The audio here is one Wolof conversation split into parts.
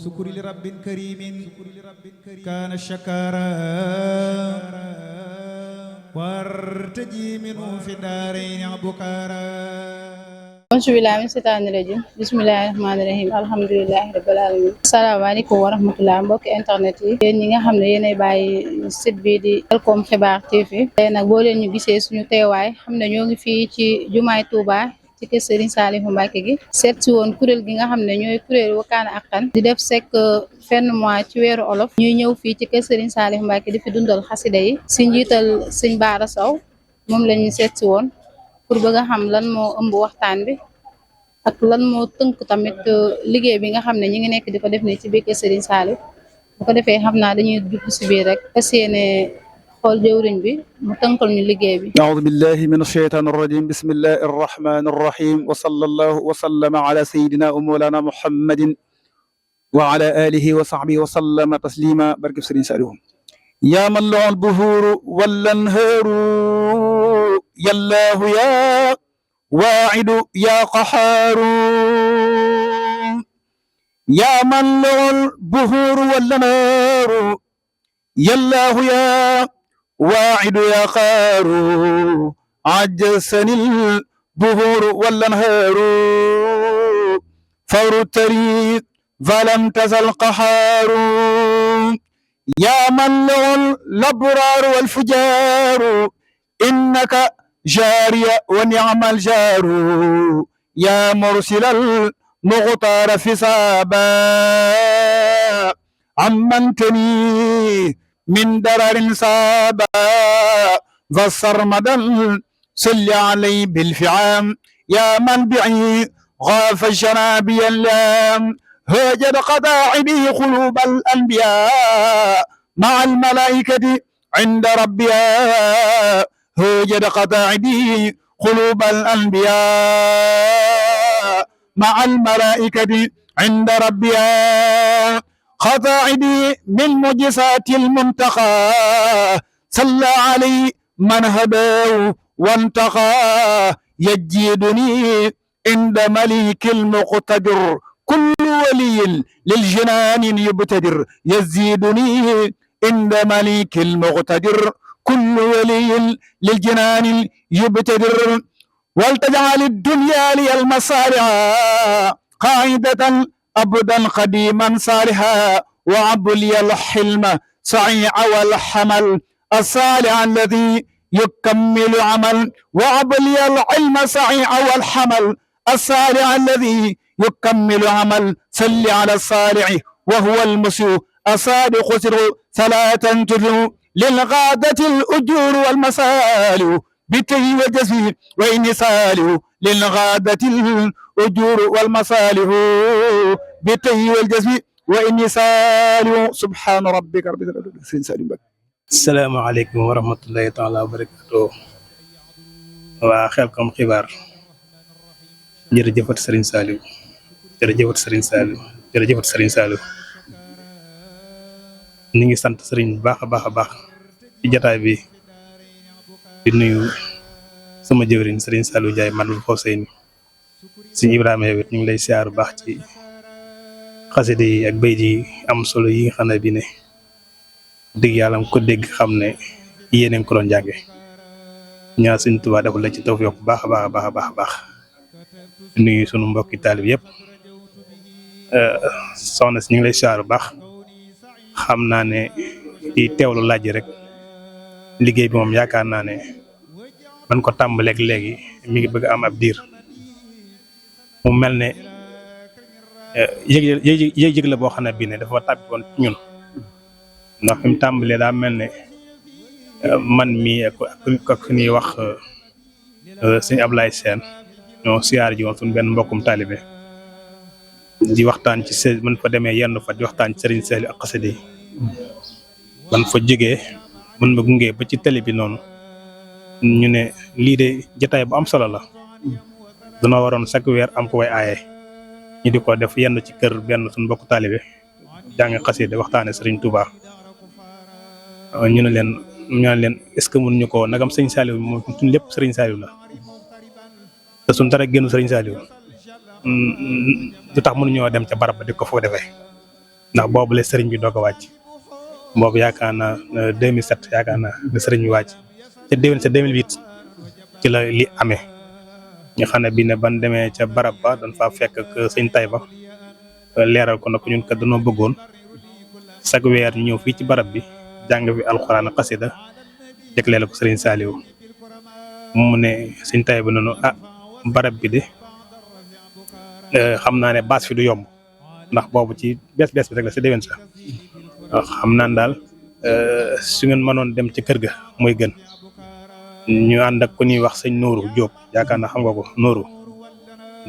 سكر لرب كريم كان شكارا وارتجي منه في الدارين بكارا bismillahi min seytaani rajim bismillahi rahmaani rahim alhamdulilahi rabbil alamin asalaamaaleykum wa rahmatullah mbokki internet yi yéen ñi nga xam ne yéenay bàyyi site bi di Khelcom Xibaar TV tey nag boo leen ñu gisee suñu teewaay xam ne ñoo ngi fii ci jumaay Touba ci kër Serigne Saliou Mbacké gi seet si woon kuréel gi nga xam ne ñooy kuréel Wakana Haqqan di def sek fenn mois ci weeru olof ñuy ñëw fii ci kër Serigne Saliou Mbacké di fi dundal xasida yi si njiital sëñ Baara Sow moom la ñu seet si woon pour bëgg a xam lan moo ëmb waxtaan bi ak lan moo tënk tamit liggéey bi nga xam ne ñi ngi nekk di ko def ni ci biir kër Serigne Saliou bu ko defee xam naa dañuy dugg si biir rek fas yéene xool jëwriñ bi mu tënkal ñu liggéey bi. أعوذ بالله من الشيطان الرجيم بسم الله الرحمن الرحيم وصلى الله وسلم على سيدنا ومولانا محمد وعلى آله وصحبه وسلم تسليما بركب سرين سالهم يا من له البهور والأنهار يا الله يا واعد يا قحار يا من له البهور والأنهار يا الله يا واعد يا قار عجزني البهور والأنهار فور الطريق فلم تزل قحار يا من له الأبرار والفجار إنك جاري ونعم الجار يا مرسل المغتار في سابا عمنتني من درر سابا فالسرمدا صل علي بالفعام يا من بعي غاف الجنابي اللام هاجر قضاعبه قلوب الأنبياء مع الملائكة عند ربها هاجر قضاعبه قلوب الأنبياء مع الملائكة عند ربها خضاعبي من معجزات المنتقى صلى علي من هداه وانتقى يجيدني عند مليك المقتدر كل ولي للجنان يبتدر يزيدني عند مليك المقتدر كل ولي للجنان يبتدر ولتجعل الدنيا لي المصارع قاعدة أبدا قديما صالحا وعبلي الحلم صعيع والحمل الصالح الذي يكمل عمل وعبلي العلم صعيع والحمل الصالح الذي يكمل عمل صل على الصالح وهو المسيء الصادق سر صلاة تدعو للغادة الأجور والمسالو بته وجزي وإن سالو للغادة الأجور والمصالح بته والجزي وإن سالو سبحان ربك رب العزة عما يصفون. asalaamaaleykum wa rahmatullahi taala wa barakatuh waa Khelcom Xibaar jërëjëfat Serigne Saliou jërëjëfat Serigne Saliou jërëjëfat Serigne Saliou ñu ngi sant Serigne bu baax a baax a baax ci jataay bi di nuyu sama jëwriñ Serigne Saliou Ndiaye man lu Fawseyni Serigne Ibrahima yow it ñu ngi lay siyaar bu baax ci xasida yi ak bay ji am solo yi nga xam ne bi ne dëgg yàlla ko dégg xam ne yéen a ngi ko doon jànge ñaan Sëriñ Tuubaa defal la ci tawfiq bu baax a baax a baax a baax a baax nuyu sunu mbokki taalib yëpp soxna si ñu ngi lay siyaar bu baax xam naa ne di teewlu laaj rek liggéey bi moom yaakaar naa ne man ko tàmbaleeg léegi mi ngi bëgg am ab diir mu mel ne yëg-yëg la boo xam ne bii ne dafa tàbbi woon ci ñun ndax fi mu tàmbalee daa mel ne man mii ak fi ñuy wax sëñ Ablaye Sène ñoo siyaar ji woon suñu benn mbokkum taalibe di waxtaan ci man fa demee yenn fa di waxtaan ci Serigne Saliou ak xasida yi man fa jógee mën ma gungee ba ci télé bi noonu ñu ne lii de jotaay bu am solo la dana waroon chaque weer am ko way aaye ñu di ko def yenn ci kër benn suñu mbokku taalibe jàng xasida waxtaane Serigne Touba ñu ne leen est-ce que mënuñu ko nagam sëñ Saliou moom suñ lépp Serigne Saliou la te suñ dara génn Serigne Saliou du tax mënuñoo dem ca barab ba di ko foo defee ndax boobu la sëriñ bi doog a wàcc boobu yaakaar naa 2007 yaakaar naa la sëriñ bi wàcc ca déwén sa 2008 ci la li amee nga xam ne bii ne ban demee ca barab ba dañ faa fekk ak sëñ Tayba leeral ko nag ñun kat dañoo bëggoon chaque weer ñëw fii ci barab bi jàng fi alxuraan ak xasida jëklee la ko sëriñ Saliou mu ne sëñ Tayba noonu barab bi de xam naa ne baas fi du yomb ndax boobu ci bees bi rek la si déwén sa xam naan daal su ngeen mënoon dem ci kër ga mooy gën ñu ànd ak ku ñuy wax sëñ Nooru Diop yaakaar naa xam nga ko Nooru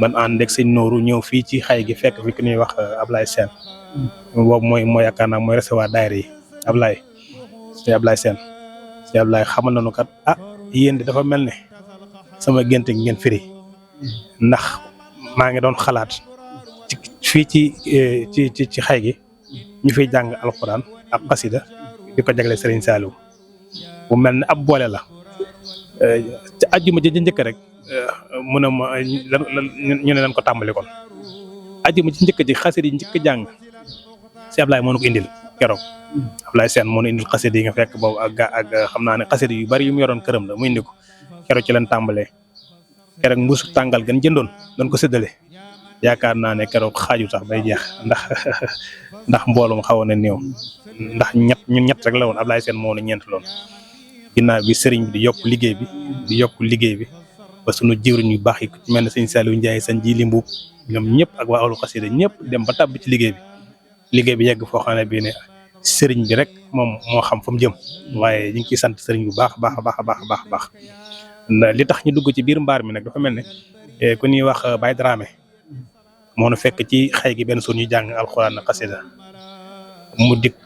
ban ànd ak sëñ Nooru ñëw fii ci xay gi fekk fi ku ñuy wax Ablaye Sène boobu mooy yaakaar naa mooy recevoir daayira yi Ablaye Sène si Ablaye xamal nañu kat yéen de dafa mel ne sama gént gi ngeen firi ndax maa ngi doon xalaat fii ci xay gi ñu fiy jàng alxuraan ak xasida di ko jagle Serigne Saliou bu mel ne ab boole la ca ajjuma ji njëkk rek mu ne ma ñu ne leen ko tàmbali kon ajjuma ji njëkk ji xasida yi njëkk jàng si Ablaye moo nu ko indil keroog Ablaye Sène moo nu indil xasida yi nga fekk boobu ak xam naa ne xasida yu bari yu mu yoroon këram la mu indi ko keroog ci leen tàmbalee keroog mbuusu tàngal gan jëndoon doon ko séddale yaakaar naa ne keroog xaaju sax bay jeex ndax mboolum xawoon na néew ndax ñun ñett rek la woon Ablaye Sène moo nu ñeent loon ginnaaw bi sëriñ bi di yokk liggéey bi ba sunu jiwriñ yu baax yi ku ci mel ne sëñ Saliou Ndiaye sëñ Jili Mbuub ñoom ñëpp ak waa ahlu xasida ñëpp dem ba tàbb ci liggéey bi yegg foo xam ne bii ne sëriñ bi rek moom moo xam fa mu jëm waaye ñu ngi ciy sant sëriñ bu baax a baax li tax ñu dugg ci biir mbaar mi nag dafa mel ne ku ñuy wax Baye Dramé moo nu fekk ci xay gi benn suur ñu jàng alxuraan ak xasida mu dikk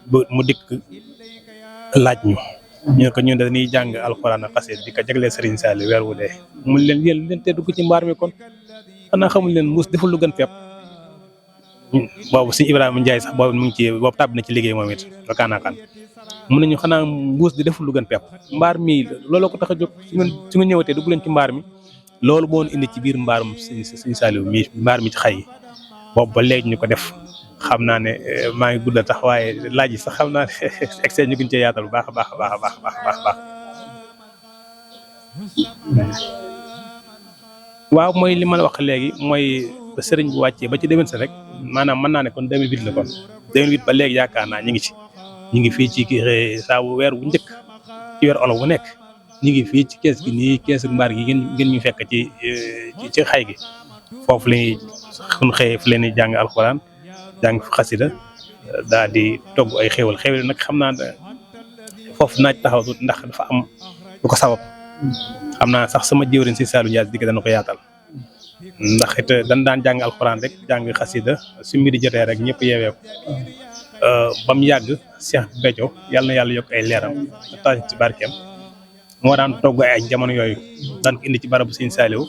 laaj ñu ko ñun dañuy jàng alxuraan ak xasida di ko jaglee Serigne Saliou weer wu dee mu leen yéen te dugg ci mbaar mi kon xanaa xamul leen mbuus deful lu gën pepp boobu si Ibrahima Ndiaye sax boobu mu ngi ci boobu tàbb na ci liggéey moom it ba kaanaakaan mun nañu xanaa mbuus di deful lu gën pepp mbaar mi looloo ko tax a jóg su nga ñëwatee dugg leen ci mbaar mi loolu moo indi ci biir mbaarum Serigne Saliou mi mbaar mi ci xay yi boobu ba léegi ñu ko def xam naa ne maa ngi guddal tax waaye laaj yi sax xam naa ne excès ñu gën cee yaatal bu baax a baax waaw mooy li ma la wax léegi mooy ba sëriñ bi wàccee ba ci déwén sa rek maanaam mën naa ne kon 2008 la kon 2008 ba léegi yaakaar naa ñu ngi fii ci saa weer wu njëkk ci weer olof bu nekk ñu ngi fii ci kees gi nii keesu mbaar gi ngeen ñu fekk ci xay gi foofu la ñuy suñu xëyee fi leen di jàng alxuraan jàng fi xasida daal di togg ay xéwal nag xam naa foofu naaj taxaw tuuti ndax dafa am lu ko sabab xam naa sax sama jëwriñ si Saliou Ndiaye dikk dana ko yaatal ndax it dañ daan jàng alxuraan rek jàng xasida su midi jotee rek ñëpp yeewee ko ba mu yàgg Cheikh Béthio yàlla na yàlla yokk ay leeram taaj ci barkeem moo daan togg ay jamono yooyu daan ko indi ci barabu Sëñ Saliou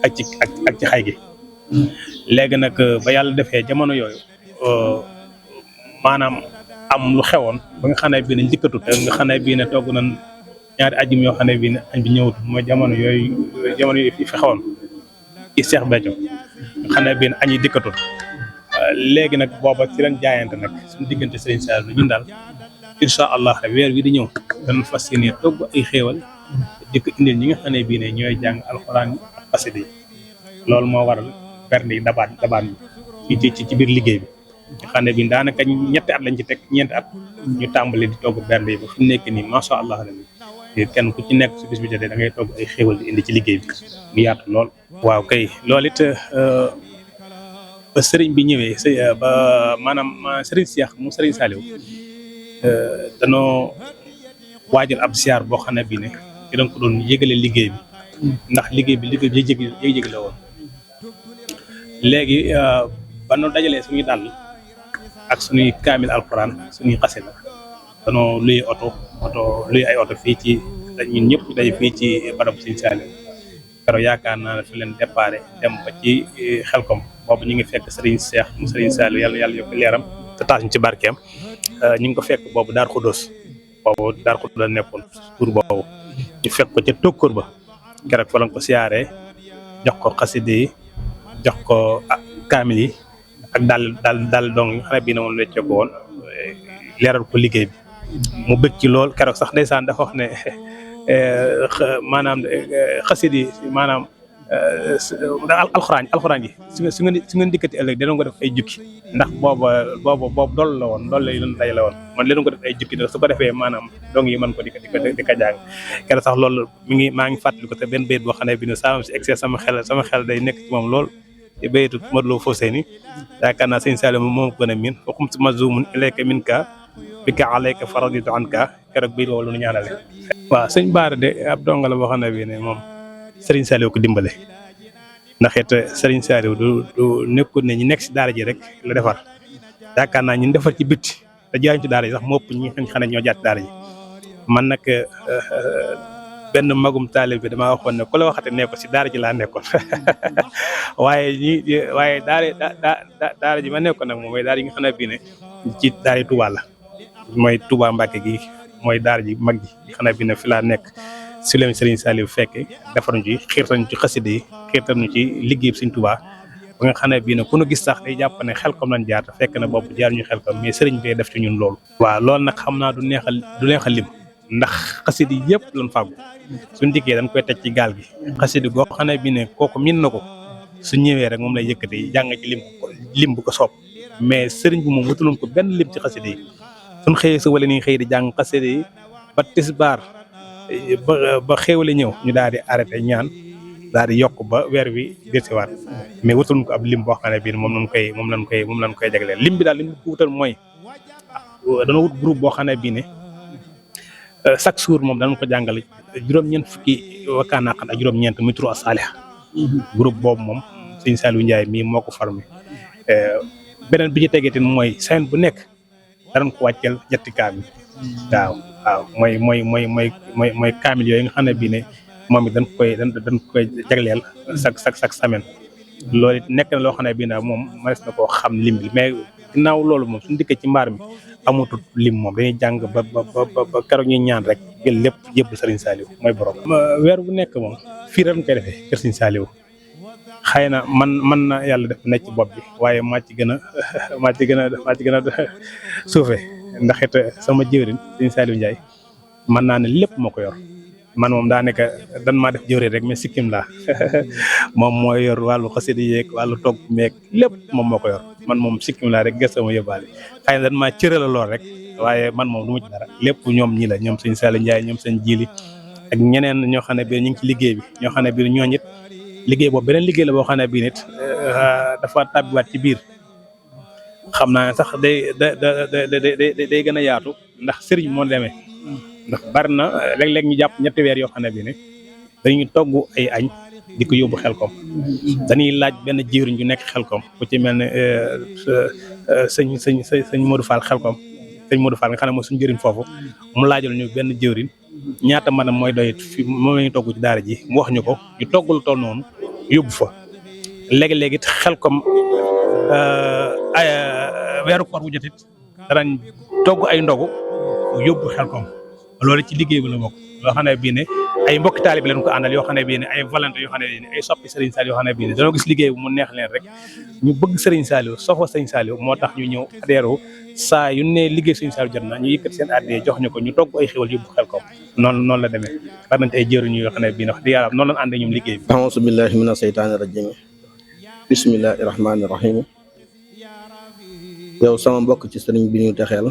ak ci xay gi léegi nag ba yàlla defee jamono yooyu maanaam am lu xewoon ba nga xam ne bii ne njëkkatut nga xam ne bii ne togg nañ ñaari ajjum yoo xam ne bii ne añ bi ñëwut mooy jamono yooyu fi xewoon ci Cheikh Béthio nga xam ne bii ne añ yi dikkatut léegi nag booba ci leen jaayante nag suñu diggante Serigne Saliou ñun daal incha allah weer wi di ñëw dana fas yéene togg ay xéewal di ko indil ñi nga xam ne bii ne ñooy jàng alxuraan ak xasida yi loolu moo waral bernde yi dabaan ci biir liggéey bi nga xam ne bii daanaka ñetti at lañ ci teg ñeenti at ñu tàmbali di togg bernde yi ba fi mu nekk nii macha allah kenn ku ci nekk su bis bi jotee da ngay togg ay xéewal di indi ci liggéey bi mu yaatu lool. waaw kay loolu it ba sëriñ bi ñëwee ba maanaam sëriñ Cheikh mu sëriñ Saliou danoo waajal ab ziar boo xam ne bii ne ci dañ ko doon yëgale liggéey bi ndax liggéey bi yëg-yëg la woon léegi ba nu dajalee suñuy dàll ak suñuy kaamil alxuraan suñuy xasida danoo luy ay oto fii ci ñun ñëpp day fii ci barab Sëñ Saliou keroog yaakaar naa ne fi leen déparé dem ba ci Xelkom boobu ñu ngi fekk Serigne Cheikh mu Serigne Saliou yàlla yokk leeram te taas ñu ci barkeem ñu ngi ko fekk boobu Daar Xuddoos la nekkoon tur boobu ñu fekk ko ca tokkoor ba keroog fa lañ ko siyaaree jox ko xaside yi jox ko kaamil yi ak daal dong yi nga xam ne bii ne moom weccee ko woon leeral ko liggéey bi mu bëgg ci lool keroog sax ndeysaan dafa wax ne maanaam xasida yi maanaam alxuraan ji su ngeen dikkati ëllëg dinañ ko def ay jukki ndax boobu dool la woon dool la leen daj la woon man leen ko def ay jukki su ko defee maanaam dong yi mën ko di ko jàng keroog sax loolu maa ngi fàttali ko te benn bayit boo xam ne bi ne saa si excès sama xel day nekk ci moom lool ci bayitu Modou Lo Fousseyni yaakaar naa sëñ Saliou moom ko gën a miin waxum si mazumun ilayka minka bika alayka faraditu anka keroog bii loolu nu ñaanale waaw sëñ Bara de ab donga la boo xam ne bii ne moom Serigne Saliou ko dimbale ndax it Serigne Saliou du nekkul ne ñi nekk si daara ji rek la defar yaakaar naa ñun defar ci bitti te jaayuñ ci daara ji sax moo ëpp ñi nga xam ne ñoo jaat daara ji man nag benn magum taalib bi damaa waxoon ne ku la waxate ne ko si daara ji laa nekkoon waaye daara ji ma nekkoon nag moom mooy daara yi nga xam ne bii ne ci daara yi Touba la mooy Touba Mbacke gi mooy daara ji mag ji nga xam ne bii ne fi laa nekk si leen Serigne Saliou fekke defaruñ ci xiirtañ ci xasida yi xiirtañ ci liggéey Serigne Touba ba nga xam ne bii ne ku nu gis sax day jàpp ne Xelkom lañ jaar fekk na bopp jaar ñu Xelkom mais Serigne bee def ci ñun loolu. waaw loolu nag xam naa du neexal lim ndax xasida yi yëpp lañ fàggu suñ dikkee dañ koy teg ci gaal gi xasida goo xam ne bii ne kooku min na ko su ñëwee rek moom lay yëkkati jàng ci lim bu ko soob mais Serigne bi moom wutaloon ko benn lim ci xasida yi suñ xëyee sa wala ni xëy di jàng xasida yi ba tisbaar ba xéewale ñëw ñu daal di arrêté ñaan daal di yokk ba weer wi dellusiwaat mais wutaluñ ko ab lim boo xam ne bii moom lañ koy jagleel lim bi daal li ñu ko wutal mooy dana wut groupe boo xam ne bii ne chaque jour moom danañ ko jàngal juróom-ñeent fukki wakkaanaqan ak juróom-ñeent muy turu as-saalih groupe boobu moom sëñ Saliou Ndiaye mii moo ko formé beneen bi ci tegeetin mooy semaine bu nekk danañ ko wàcceel ñetti kaamil waaw mooy kaamil yooyu nga xam ne bii ne moom it dañ koy jagleel chaque semaine loolu it nekk na loo xam ne bii nag moom mënees na koo xam lim bi mais ginnaaw loolu moom suñu dikkee ci mbaar mi amutut lim moom dañuy jàng ba keroog ñuy ñaan rek jël lépp yëpp Serigne Saliou mooy borom. weer bu nekk moom fii rek koy defee kër Serigne Saliou xëy na man na yàlla def nekk ci bopp bi waaye maa ci gën a suufee ndax it sama jëwriñ Serigne Saliou Ndiaye mën naa ne lépp moo ko yor man moom daa nekk dan maa def jëwriñ rek mais sikkim laa moom mooy yor wàllu xasida yeeg wàllu togg meeg lépp moom moo ko yor man moom sikkim laa rek gëstu ma yóbbaale xëy na dan maa cërala lool rek waaye man moom du ma ci dara lépp ñoom ñi la ñoom Serigne Saliou Ndiaye ñoom seen jili ak ñeneen ñoo xam ne bii ñu ngi ci liggéey bi ñoo xam ne bii ñooñu it liggéey boobu beneen liggéey la boo xam ne bii nit dafa tàbbiwaat ci biir xam naa ne sax day gën a yaatu ndax sëriñ moo demee ndax bari na léeg-léeg ñu jàpp ñetti weer yoo xam ne bii ne dañuy togg ay añ di ko yóbbu Xelkom dañuy laaj benn jëwriñ ju nekk Xelkom ku ci mel ne sëñ Modou Fall Xelkom sëñ Modou Fall nga xam ne mooy suñu jëriñ foofu mu laajal ñu benn jëwriñ ñaata maanaam mooy doy fi moom la ñuy togg ci daara ji mu wax ñu ko ñu togg lu toll noonu yóbbu fa léegi-léegi it Xelkom weeru koor bu jot it danañ togg ay ndogu yóbbu Xelkom loolu ci liggéey bi la bokk loo xam ne bii ne ay mbokki taalibe leen ko àndal yoo xam ne bii ne ay volonté yoo xam ne bii ne ay soppi Serigne Saliou yoo xam ne bii ne dañoo gis liggéey bi mu neex leen rek ñu bëgg Serigne Saliou soxla Serigne Saliou moo tax ñu ñëw adhéré saa yu ne liggéey Serigne Saliou jot na ñu yëkkati seen addee jox ñu ko ñu togg ay xéwal yóbbu Xelkom noonu la demee war nañ ci ay jëriñu yoo xam ne bii ne wax dëgg yàlla noonu lañ àndee ñoom liggéey bi a'uuzu billahi mina shaytaani rajiim bismillahi rahmaani rahiim yow sama mbokk ci sëriñ bi ñu texeel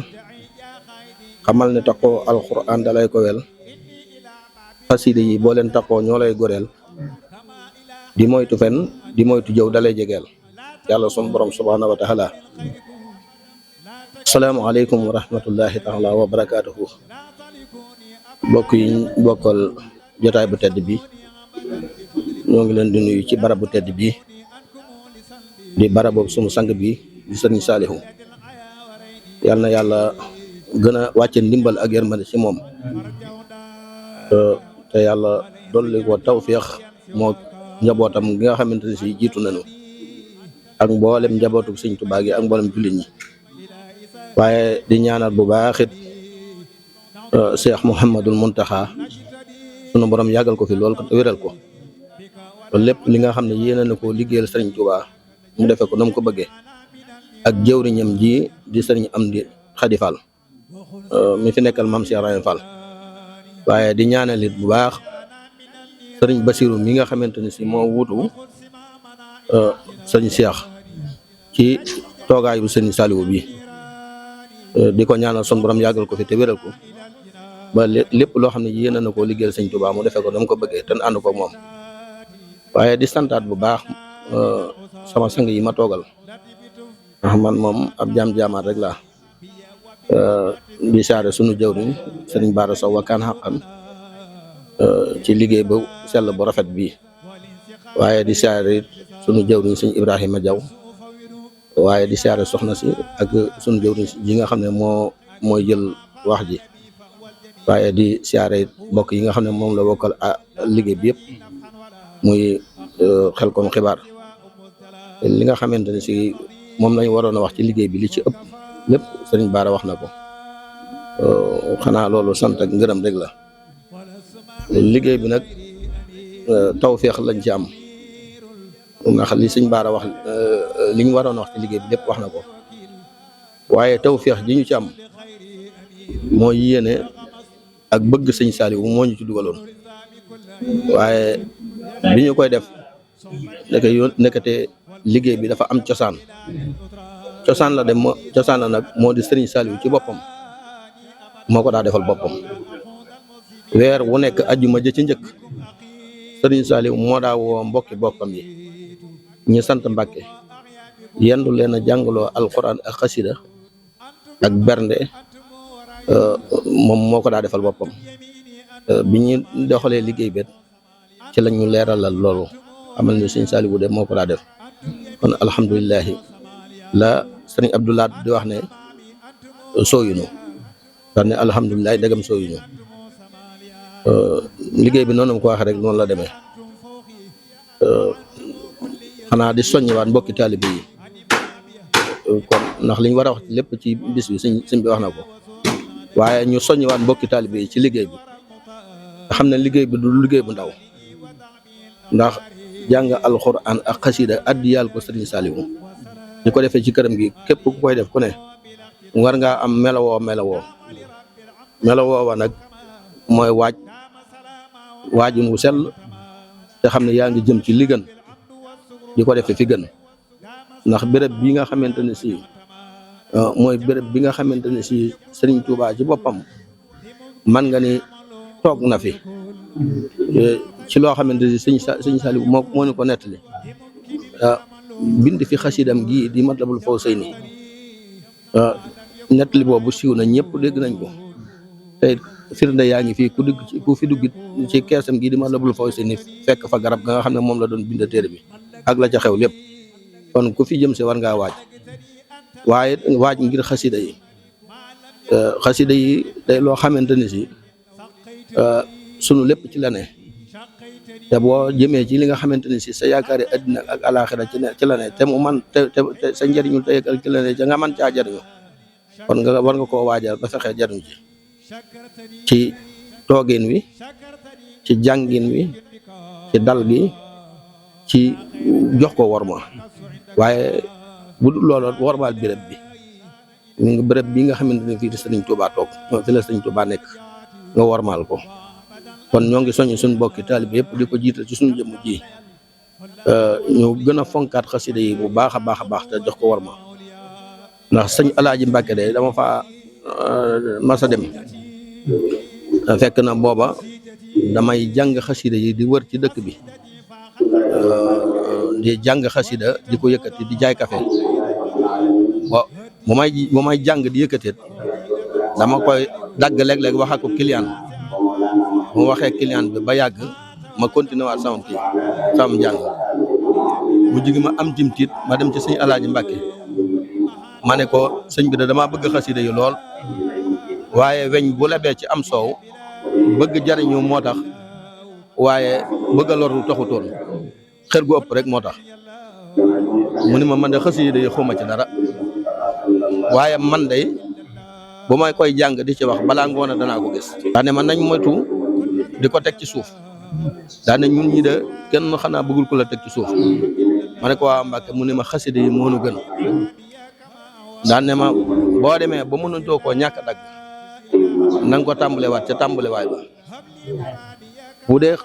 xamal ne taxoo alquran dalay ko wel xasida yi boo leen taxoo ñoo lay goreel di moytu fen di moytu jëw dalay jegeel yàlla sunu borom subhaanahu wa taala asalaamaaleykum wa rahmatullahi taala wa barakaatuhu mbokk yi bokkal jotaay bu tedd bi ñoo ngi leen di nuyu ci barab bu tedd bi di barabu sunu sang bi di sëriñ Saliou yal na yàlla gën a wàcce ndimbal ak yërmande ci moom te yàlla dolli ko tawféex moo njabootam gi nga xamante ne si jiitu nañu ak mboolem njabootu Sëriñ Tuubaa gi ak mboolem jullit ñi waaye di ñaanal bu baax it Cheikh Mouhamadul Mountakha sunu borom yàggal ko fi lool te wéral ko lépp li nga xam ne yéene na ko liggéeyal Sëriñ Tuubaa mu defee ko na mu ko bëggee ak jëwriñam ji di sëriñ Amdi Xadi Fall mi fi nekkal Maam Cheikh Ibrahima Fall waaye di ñaanalit bu baax sëriñ Basiru mi nga xamante ne si moo wutu sëriñ Cheikh ci toogaay bu sëriñ Saliou bi di ko ñaanal son borom yàggal ko fi te wéral ko ba lépp loo xam ne yéene na koo liggéeyal sëñ Tuubaa mu defee ko dama ko bëggee te ànd ko moom waaye di santaat bu baax sama sang yi ma toogal ndax man moom ab jaam-jaamaat rek laa di saare sunu jawriñ sëriñ Bara Sow wakaan xaqan ci liggéey bu sell bu rafet bii waaye di saare sunu jawriñ sëñ Ibrahima Jaw waaye di saare soxna si ak sunu jawriñ ji nga xam ne mooy jël wax ji waaye di saare mbokk yi nga xam ne moom la bokkal liggéey bi yëpp muy Xelcom Xibaar li nga xamante ne si moom lañ waroon a wax ci liggéey bi li ci ëpp lépp sëriñ Bara wax na ko xanaa loolu sant ak ngërëm rek la liggéey bi nag tawféex lañ ci am ndax li sëñ Bara wax li ñu waroon a wax ci liggéey bi lépp wax na ko waaye tawféex ji ñu ci am mooy yéene ak bëgg sëñ Saliou moo ñu ci dugaloon waaye bi ñu koy def nekkate liggéey bi dafa am cosaan la dem cosaan la nag moo di sëriñ Saliou ci boppam moo ko daa defal boppam weer wu nekk ajjuma ja ci njëkk sëriñ Saliou moo daa woo mbokki boppam yi ñu sant Mbàkke yendu leen a jàngaloo alxuraan ak xasida ak bernde moom moo ko daa defal boppam bi ñu doxalee liggéey bet ci la ñu leeralal loolu amal ni sëriñ Saliou de moo ko daa def kon alhamdulilahi la sëriñ Abdoulaat di wax ne sooyunu dax ne alhamdulilahi dagam sooyunu liggéey bi noonu ko waxee rek noonu la demee xanaa di soññiwaat mbokki taalibe yi kon ndax li ñu war a wax lépp ci bis bi sëñ bi wax na ko waaye ñu soññiwaat mbokki taalibe yi ci liggéey bi nga xam ne liggéey bi du liggéey bu ndaw ndax jàng alxuraan ak xasida addiyal ko sëriñ Saliou di ko defee ci këram gi képp ku koy def ku ne war ngaa am melowoo wa nag mooy waajun wu sell te xam ne yaa ngi jëm ci li gën di ko defee fi gën ndax béréb bi nga xamante ne si mooy béréb bi nga xamante ne si sëriñ Touba ci boppam man nga ni toog na fi ci loo xamante ni sëñ Saliou moo ñu ko nettali bind fi xasidam gi di Matlabul Fawzayni nettali boobu siiw na ñëpp dégg nañ ko tey firnde yaa ngi fii ku fi dugg ci keesam gi di Matlabul Fawzayni fekk fa garab ga nga xam ne moom la doon bind téere bi ak la ca xew lépp kon ku fi jëm si war ngaa waaj ngir xasida yi day loo xamante ni si sunu lépp ci la ne te boo jëmee ci li nga xamante ni si sa yaakaari addina ak alaxira ci la ne te mu man te sa njëriñul tey ak ci la ne ca nga man caa jariñu kon nga war nga koo waajal ba fexee jariñu ci toogin wi ci jàngin wi ci dal gi ci jox ko worma waaye bu dul loolu wormaal béréb bi nga xamante ne fii di Sëriñ Tuubaa toog fi la Sëriñ Tuubaa nekk nga wormaal ko kon ñoo ngi soññ suñu mbokki taalibe yëpp di ko jiital ci suñu jëmm ji ñu gën a fonkaat xasida yi bu baax a baax te jox ko worma ndax sëñ Alaaji Mbàkke de dama fa masa dem fekk na booba damay jàng xasida yi di wër ci dëkk bi di jàng xasida di ko yëkkati di jaay kafe waaw bu may jàng di yëkkateet dama koy dagg léeg-léeg wax ak ko client bu waxee client bi ba yàgg ma continué waat sama jàng bu jigi ma am tim tiit ma dem ci sëñ Alaaji Mbàkke ma ne ko sëñ bi da damaa bëgg xasida yi lool waaye weñ bu lebee ci am soow bëgg jariñu moo tax waaye bëgg a loru taxutoon xër gu ëpp rek moo tax mu ni ma man de xasida yi xuma ci dara waaye man de bu may koy jàng di ci wax balaa ngoon danaa ko gis daane man nañ moytu di ko teg ci suuf daane ñun ñi de kenn xanaa bëggul ko la teg ci suuf ma ne ko waa Mbàkke mu ne ma xasida yi moo nu gën daan ne ma boo demee ba mënutoo koo ñàkk a dagg na nga ko tàmbalewaat ca tàmbalewaay ba bu dee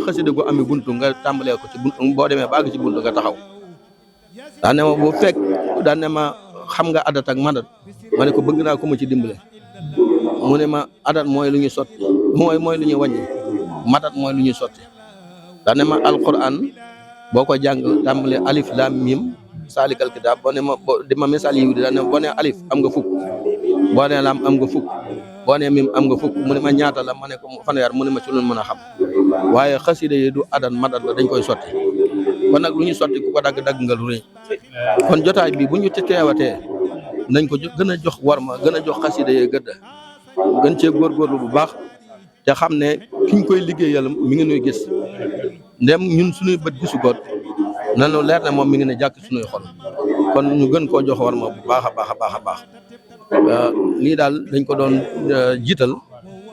xasida gu ami buntu nga tàmbalee ko ci buntu boo demee ba àgg ci buntu nga taxaw daan ne ma bu fekk daan ne ma xam nga adat ak madat ma ne ko bëgg naa ko ma ci dimbale mu ne ma adat mooy lu ñuy sotti mooy lu ñuy wàññi madat mooy lu ñuy sotti daan ne ma alquran boo ko jàng tàmbalee alif lam mim saalikal kitaab boo ne ma di ma misaal yi daan ne boo ne alif am nga fukk boo ne lam am nga fukk boo ne mim am nga fukk mu ne ma ñaata la ma ne ko fanweer mu ne ma ci lu mën a xam waaye xasida yi du adat madat la dañ koy sotti kon nag lu ñuy sotti ku ko dagg nga lu rëy kon jotaay bi bu ñu ci teewatee nañ ko gën a jox warma gën a jox xasida yi gëdd gën cee góorgóorlu bu baax te xam ne kiñ koy liggéeyal mi ngi nuy gis ndem ñun suñuy bët gisu ko nanu leer ne moom mi ngi ne jàkk suñuy xol kon ñu gën koo jox warma bu baax a baax a baax a baax lii daal dañ ko doon jiital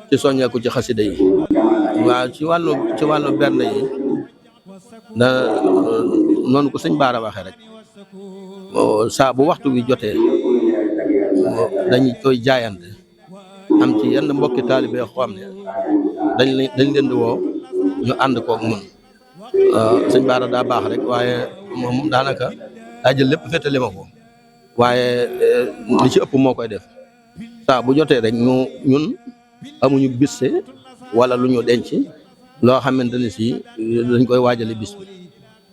ci soññeeku ci xasida yi waaw ci wàllu bernde yi da noonu ko sëñ Baara waxee rek saa bu waxtu bi jotee dañu koy jaayante am ci yenn mbokki taalibe xam ne dañ leen di woo ñu ànd koog mun sëñ Baara daa baax rek waaye moom daanaka daa jël lépp féetale ma ko waaye li ci ëpp moo koy def saa bu jotee rek ñun amuñu bisse wala lu ñu denc loo xamante ne si dañ koy waajale bis bi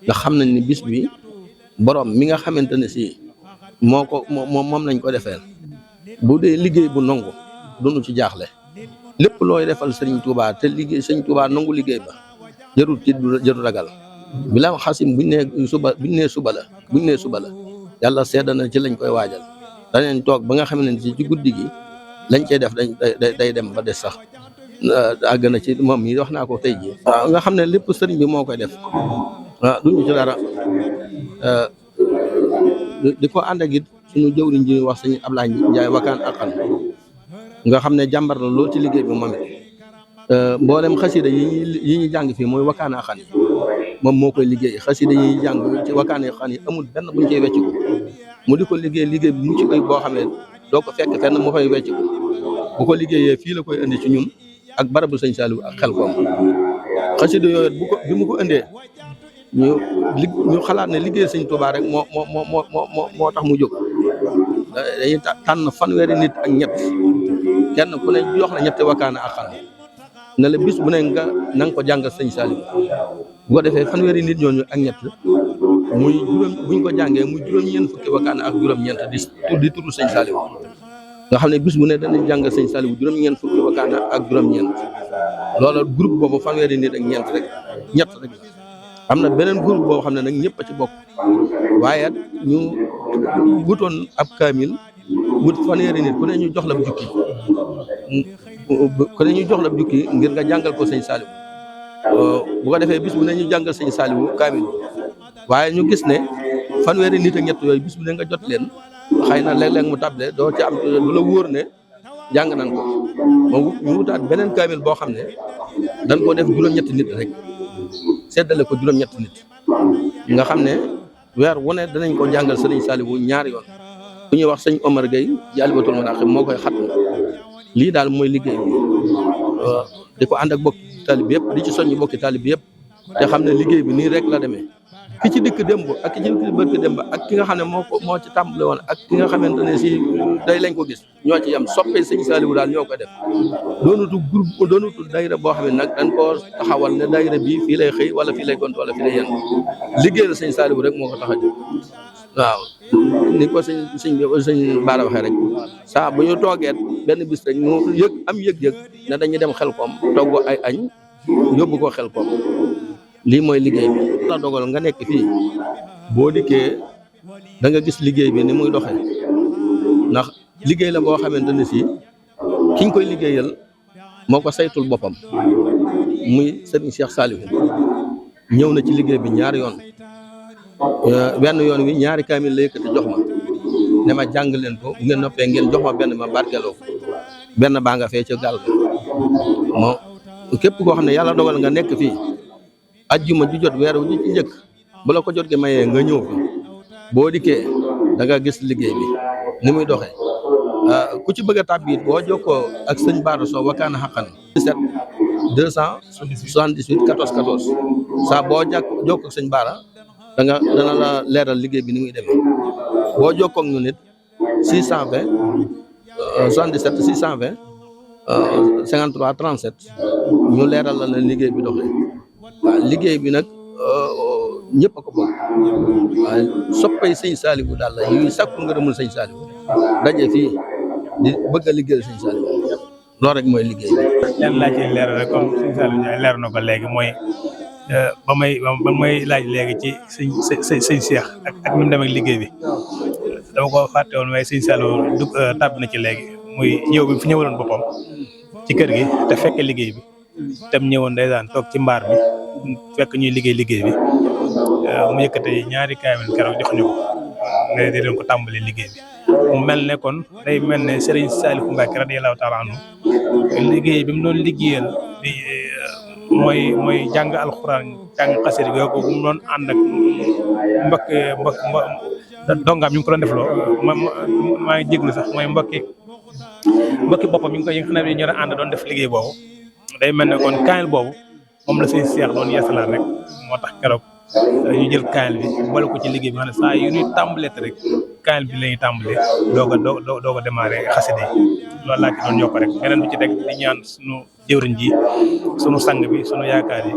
nga xam nañ ni bis bi borom mi nga xamante ne si moom lañ ko defeel bu dee liggéey bu nangu duñu ci jaaxle lépp looy defal Sëriñ Tuubaa te liggéey Sëriñ Tuubaa nangu liggéey ba jarul ci jarul ragal bilaa xasim buñ nee suba la yàlla sedda na ci lañ koy waajal danañ toog ba nga xam ne ci guddi gi lañ cey def day dem ba des sax àgg na ci moom mi wax naa ko tey jii waaw nga xam ne lépp sëriñ bi moo koy def waaw duñu ci dara di ko ànd ak it suñu jëwriñ ji wax sëñ Ablaye Njaay wakaan aqan nga xam ne jàmbar la lool ci liggéey bi moom it mboolem xasida yi ñu jàng fii mooy wakaan aqan yi moom moo koy liggéey xasida yi ñuy jàng ci wakaan aqan yi amul benn buñ cey wecc ko mu di ko liggéey bu mucc koy boo xam ne doo ko fekk fenn mu fay wecc ko bu ko liggéeyee fii la koy indi ci ñun ak barabu sëñ Saliou ak xel koom xasida yooyu bi mu ko indee ñu xalaat ne liggéey sëñ Touba rek moo tax mu jóg dañuy tànn fanweeri nit ak ñett kenn ku ne jox la ñetti wakaana ak xan ne la bis bu ne na nga ko jàngal sëñ Saliou bu ko defee fanweeri nit ñooñu ak ñett muy buñ ko jàngee muy juróom-ñeent fukki wakaana ak juróom-ñeent di turu sëñ Saliou nga xam ne bis bu ne danañ jàngal sëñ Saliou juróom-ñeent fukki wakaana ak juróom-ñeent loola groupe boobu fanweeri nit ak ñett rek la am na beneen groupe boo xam ne nag ñëpp a ci bokk waaye ñu wutoon ab kaamil wut fanweeri nit ku ne ñu jox la jukki ngir nga jàngal ko sëñ Saliou bu ko defee bis bu ne ñu jàngal sëñ Saliou kaamil waaye ñu gis ne fanweeri nit ak ñett yooyu bis bu ne nga jot leen xëy na léeg-léeg mu table doo ci am du la wóor ne jàng nañ ko moom ñu wutaat beneen kaamil boo xam ne dañ koo def juróom-ñetti nit rek seddale ko juróom-ñetti nit nga xam ne weer wu ne danañ ko jàngal sëriñ Saliou ñaari yoon bu ñuy wax sëñ Omar Gueye Jaalibatul Maraaxib moo koy xat lii daal mooy liggéey bi di ko ànd ak bokki taalib yëpp di ci soññ bokki taalib yëpp te xam ne liggéey bi nii rek la demee ki ci dikk démb ak ki ci bërki démb ak ki nga xam ne moo ci tàmbale woon ak ki nga xamante ne si day lañ ko gis ñoo ci yem soppee sëñ Saliou daal ñoo ko def doonutu dayra boo xam ne nag dañ koo taxawal ne dayra bi fii lay xëy wala fii lay gont wala fii lay yenn liggéeyal sëñ Saliou rek moo ko tax a jóg waaw ni ko sëñ Baara waxee rek saa bu ñu toogeet benn bis rek ñu am yëg-yëg ne dañuy dem xel koom togg ay añ yóbbu ko xel koom lii mooy liggéey bi la dogal nga nekk fii boo dikkee da nga gis liggéey bi ni muy doxee ndax liggéey la boo xamante ne si kiñ koy liggéeyal moo ko saytul boppam muy sëriñ Cheikh Saliou ñëw na ci liggéey bi ñaari yoon benn yoon wi ñaari kaamil la yëkkati jox ma ne ma jàng leen ko bu ngeen noppee ngeen jox ma benn ma barkeloo benn baa nga fee ca gaal ga moo képp koo xam ne yàlla dogal nga nekk fii ajjuma ju jot weer wu ci njëkk bu la ko jot gi mayee nga ñëw fi boo dikkee da nga gis liggéey bi ni muy doxee ku ci bëgg a tàbbi it boo jokkoo ak sëñ Bara Sow wakaana xaqan 17 278 14 14 saa boo jokkoo ak sëñ Bara dana la leeral liggéey bi ni muy demee boo jokkoo ak ñun it 620 77 620 53 37 ñu leeral la liggéey bi doxee waaw liggéey bi nag ñëpp a ko bokk waaye soppay sëñ Saliou daal la yuy sàkku ngërëmul sëñ Saliou daje fii di bëgg a liggéeyal sëñ Saliou loolu rek mooy liggéey bi. yan laa ciy leeral rek comme sëñ Saliou Ndiaye leer na ko léegi mooy ba may laaj léegi ci sëñ Cheikh ak ni mu demee ak liggéey bi dama ko fàtte woon waaye sëñ Saliou tàbb na ci léegi muy ñëw bi fi ñëwaloon boppam ci kër gi te fekke liggéey bi tam ñëwoon ndeysaan toog ci mbaar bi fekk ñuy liggéey bi mu yëkkate ñaari kaamil keroog jox ñu ko nga di leen ko tàmbalee liggéey bi mu mel ne kon day mel ne Serigne Saliou Mbacké radiyallahu ta'ala anhu liggéey bi mu doon liggéeyal di mooy jàng alxuraan jàng xasida gi ko mu doon ànd ak mbokk dongaam ñu ngi ko doon defloo maa ngi jéglu sax mooy mbokki boppam ñu ngi koy xam ne ñoo ànd doon def liggéey boobu day mel ne kon kaamil boobu moom la sëñ Cheikh doon yeesalaat rek moo tax keroog ñu jël kaamil bi boole ko ci liggéey bi xam ne saa yu ñuy tàmbalee rek kaamil bi la ñuy tàmbalee doog a démarré xasida yi loolu laa ci doon yokk rek beneen bi ci rek di ñaan sunu jëwriñ ji sunu sang bi sunu yaakaar yi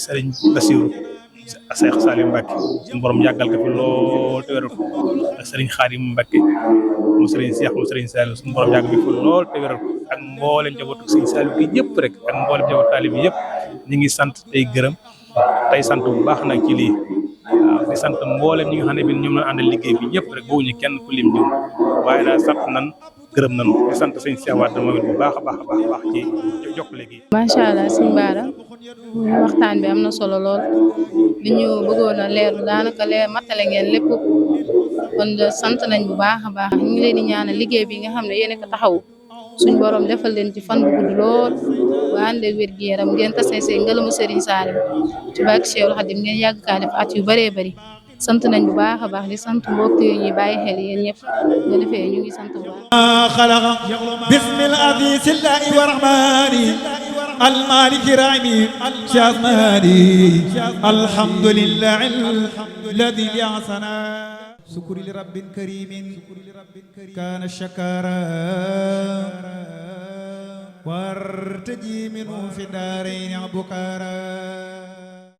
sëriñ Bassirou Cheikh Saliou Mbacké suñu borom yàggal ko fi lool te wéral ko sëriñ Khadim Mbacké mu sëriñ Cheikh mu sëriñ Saliou suñu borom yàggal ko fi lool te wéral ko ak mboolem njabootu sëriñ Saliou gi yëpp rek ak mboolem njabootu taalib yi yëpp ñu ngi sant tey gërëm tey sant bu baax nag ci lii waaw di sant mboolem ñi nga xam ne bi ñoom la àndal liggéey bi ñëpp rek boobu ñu kenn ku lim ñu waaye daal sant nan gërëm nañu di sant sëñ Cheikh Wade moom it bu baax a baax ci jokkale gi. macha allah sëñ Bara waxtaan bi am na solo lool li ñu bëggoon a leerlu daanaka matale ngeen lépp kon sant nañ bu baax a baax ñu ngi leen di ñaanal liggéey bi nga xam ne yéen a ko taxaw suñ borom defal leen ci fan bu gudd lool ba ànd ak wér gu yaram ngeen tasee see ngërëmu Serigne Saliou ci barke Cheikhul Khadim ngeen yàgg kaa def at yu bëree bëri sant nañ bu baax a baax di sant mbokk yi ñuy bàyyi xel yéen ñëpp nga defee ñu ngi sant bu baax. خلق بسم العزيز الله والرحمن المالك راعي شاسماني الحمد لله الذي يعصنا شكر لرب كريم كان الشكارا وارتجي منه في الدارين بكارا